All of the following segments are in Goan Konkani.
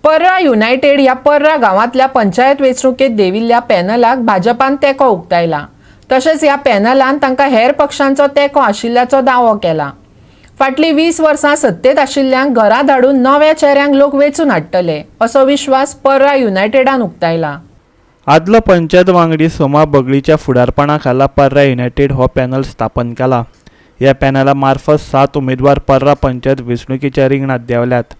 पर्रा युनायटेड ह्या पर्रा गांवांतल्या पंचायत वेंचणुकेत देविल्ल्या पॅनलाक भाजपान तेंको उक्तायला. तशेंच ह्या पॅनलान तांकां हेर पक्षांचो तेंको आशिल्ल्याचो दावो केला. फाटलीं 20 वर्सां सत्तेत आशिल्ल्यांक घरा धाडून नव्या चेऱ्यांक लोक वेंचून हाडटले असो विश्वास पर्रा युनायटेडान उक्तायला. आदलो पंचायत वांगडी सोमा बगळीच्या फुडारपणा खाला पर्रा युनायटेड हो पॅनल स्थापन केला. ह्या पॅनला मार्फत 7 उमेदवार पर्रा पंचायत वेंचणुकेच्या रिंगणात देंवल्यात.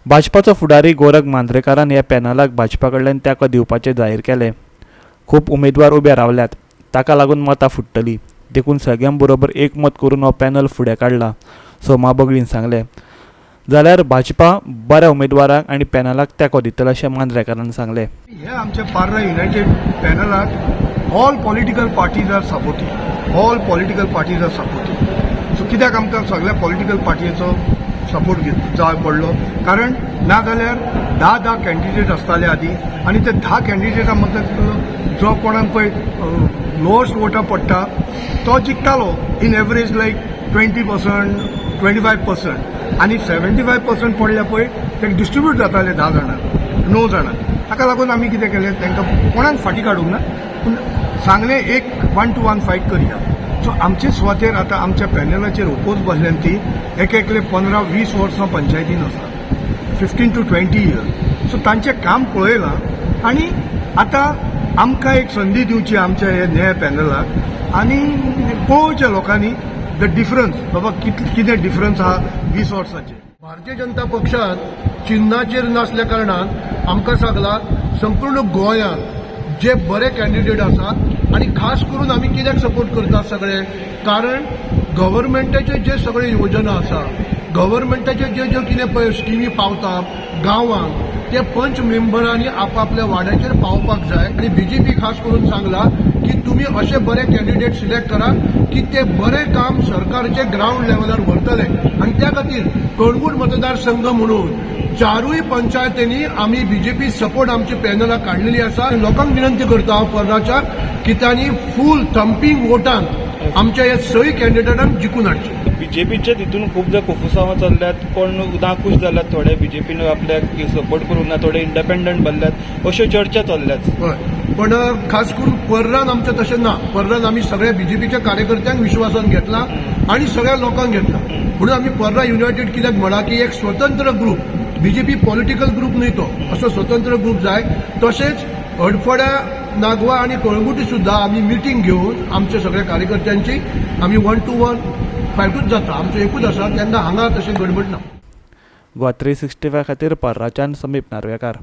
भाजपाचो फुडारी गोरख मांद्रेकारान ह्या पॅनलाक भाजपा कडल्यान तेंको दिवपाचें जाहीर केलें. खूब उमेदवार उबे रावल्यात, ताका लागून मतां फुट्टलीं, देखून सगळ्यां बरोबर एकमत करून हो पॅनल फुडें काडला, सोमा बगळीन सांगलें. जाल्यार भाजपा बऱ्या उमेदवारांक आनी पॅनलाक तेंको दितले अशें मांद्रेकारान सांगलें. हे आमच्या पार्रा युनायटेड पॅनलाक all political parties are supporting, all political parties are supporting. So कित्याक आमकां सगळ्या पॉलिटिकल पार्टीचो सपोर्ट जाय पडलो? कारण ना जाल्यार 10 10 कॅन्डिडेट आसताले आदीं आनी ते 10 कॅन्डिडेटां मदलो जो कोणाक पळय लोअस्ट वोटां पडटा तो जिखतालो in average like 20%, 25%. आनी 75% पडल्या पळय ते डिस्ट्रिब्यूट जाताले 10 जाणांक, 9 जाणांक. ताका लागून आमी कितें केलें, तांकां कोणाक फाटीं काडूंक ना, पूण सांगलें एक वन टू वन फायट करया. सो आमचे सुवातेर आतां आमच्या पॅनलाचेर ओपोज बसल्यान ती एक एकले 15 20 वर्सां पंचायतीन आसा, 15 to 20 years. So तांचें काम पळयलां आनी आतां आमकां एक संदी दिवची आमच्या हे नव्या पॅनलाक आनी पळोवचें लोकांनी the difference, बाबा कितें डिफरन्स आहा 20 वर्सांचे. भारतीय जनता पक्षान चिन्नाचेर नासल्या कारणान आमकां सांगला, संपूर्ण गोंयांत जे बरे कॅन्डिडेट आसात आनी खास करून आमी कित्याक सपोर्ट करता सगळे, कारण गव्हर्मेंटाचे जे सगळे योजना आसा, गव्हर्मेंटाचे जे जे कितें पळय स्किमी पावता गांवांत, ते पंच मेंबरांनी आपापल्या वाड्याचेर पावपाक जाय. आनी बीजेपी खास करून सांगला की तुमी अशे बरे कॅन्डिडेट सिलेक्ट करा की ते बरे काम सरकारचे ग्रावंड लेवलार व्हरतले. आनी त्या खातीर कळंगूट मतदारसंघ म्हणून चारूय पंचायतींनी आमी बीजेपी सपोर्ट आमची पॅनलां काडलेली आसा. लोकांक विनंती करता हांव पर्राच्या की तांणी फूल थंपींग वोटान आमच्या ह्या सय कॅन्डिडेटांक जिखून हाडचे. बीजेपीचे तितून खूब कोफुसांवां चल्ल्यात. कोण नाखूश जाल्यात, थोडे बीजेपीन आपल्याक सपोर्ट करूंक ना, थोडे इंडिपेंडंट बसल्यात, अश्यो चर्चा चल्ल्यात. हय, पण खास करून पर्रान आमचें तशें ना. पर्रान आमी सगळ्या बीजेपीच्या कार्यकर्त्यांक विश्वासान घेतला आणि सगळ्या लोकांक घेतला. म्हणून आमी पर्रा युनायटेड कित्याक म्हणा की एक स्वतंत्र ग्रुप, बीजेपी पॉलिटिकल ग्रुप न्हय तो, असो स्वतंत्र ग्रुप जाय. तशेंच हडफड्या, नागवा आणि कळंगुटी सुद्धा आमी मिटींग घेवन आमच्या सगळ्या कार्यकर्त्यांची आमी वन टू वन फायटूच जाता, आमचो एकूच आसा तेन्ना हांगा तशें गडबड ना. गोवा 365 खातीर पर्राच्यान समीप नार्वेकार.